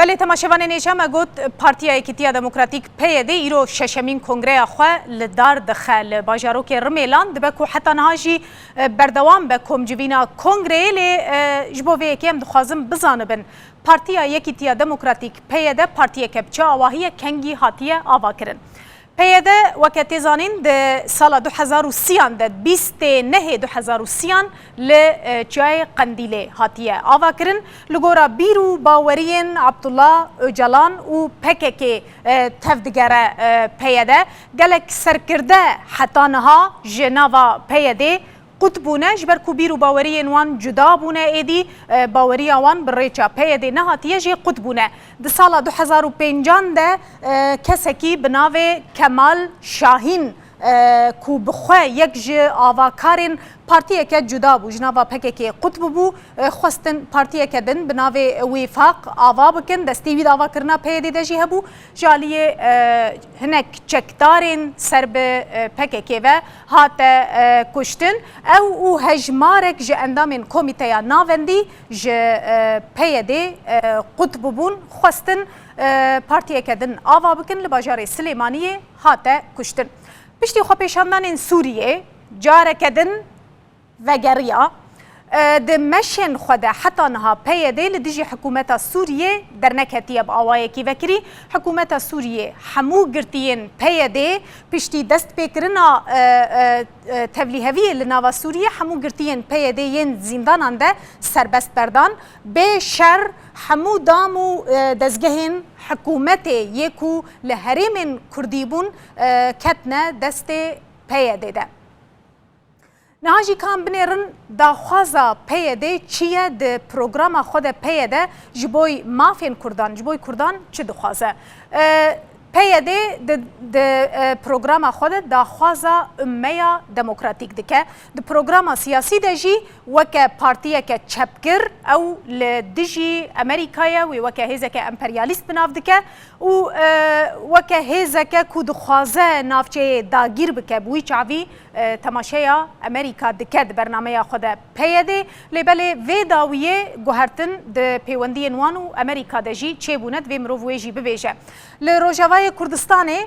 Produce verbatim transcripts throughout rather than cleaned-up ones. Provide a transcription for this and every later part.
Belê, temaşevanên hêja, me got, Partiya Yekîtiya Demokratîk, P Y D, îro şeşemîn kongreya xwe li dar dixe li bajarokê Rimêlan. Dibe ku heta niha jî, e, berdewam be komcivîna kongreyê, lê, e, ji bo vê yekê em dixwazin bizanibin, Partiya Yekîtiya Demokratîk, P Y D, partiyeke bi çi awahî ye, kengî hatiye avakirin? P Y D, weke tê zanîn, di sala du hezar û sîyan de, bîstê nehê du hezar û sîyan, li, e, Çiyayê Qendîlê hatiye avakirin. Li gora bîr û baweriyên Abdullah Ocalan û P K K, e, tev digere, e, P Y D. Gelek serkirde heta niha ji nava P Y D qut bûne, ji ber ku bîr û baweriyên wan cuda bûne êdî, e, baweriya wan bi rêça P Y D nehatiye jê qut bûne. Di sala du hezar û pêncan de, e, kesekî bi navê Kemal Şahîn, e, ku bi xwe yek ji avakarên partiyeke cuda bû, ji nava P K K qut bûbû, e, xwestin partiyeke din bi navê Wîfaq ava bikin. Destê wî di avakirina P Y D de jî hebû. Ji aliyê, e, hinek çekdarên ser bi, e, P K K ve hate, e, kuştin. Ew û hejmarek ji endamên Komîteya Navendî ji, e, P Y D, e, qut bûbûn, xwestin, e, partiyeke din ava bikin, li bajarê Silêmaniyê hate kuştin. Piştî xwepêşandanên Sûriyê careke din vegeriya. E, di meşên xwe de heta niha P Y D li dijî hikûmeta Sûriyê derneketiye bi awayekî vekirî. Hikûmeta Sûriyê hemû girtiyên P Y D piştî destpêkirina, e, e, e, tevlîheviyê li nava Sûriyê, hemû girtiyên P Y D yên zîndanan de serbest berdan. Bê şer, hemû dam û, e, dezgehên hikûmetê yê ku li herêmên Kurdî bûn, e, ketine destê P Y D de. Niha jî ka em binêrin daxwaza P Y D çi ye, di programa xwe de P Y D ji bo mafên Kurdan, ji bo Kurdan çi dixwaze? E, P Y D di, di, e, programa xwe de daxwaza ummeya demokratîk dike. Di programa siyasî de jî weke partiyeke çepgir ew li dijî Amerîka ye, wê weke hêzeke emperyalîst bi nav dike û, e, weke hêzeke ku dixwaze navçeyê dagîr bike, bi wî çavî, e, temaşeya Amerîka dike di bernameya xwe de P Y D. Lê belê vê dawiyê guhertin di pêwendiyên wan û Amerîka de jî çêbûne, divê mirov wê jî bibêje. Li Rojavayê Kurdistanê,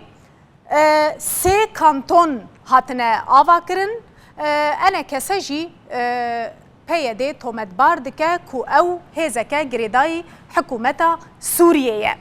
e, sê kanton hatine avakirin. E, ene kese jî, e, P Y D tometbar dike ku ew hêzeke girêdayî hikûmeta Sûriyê ye.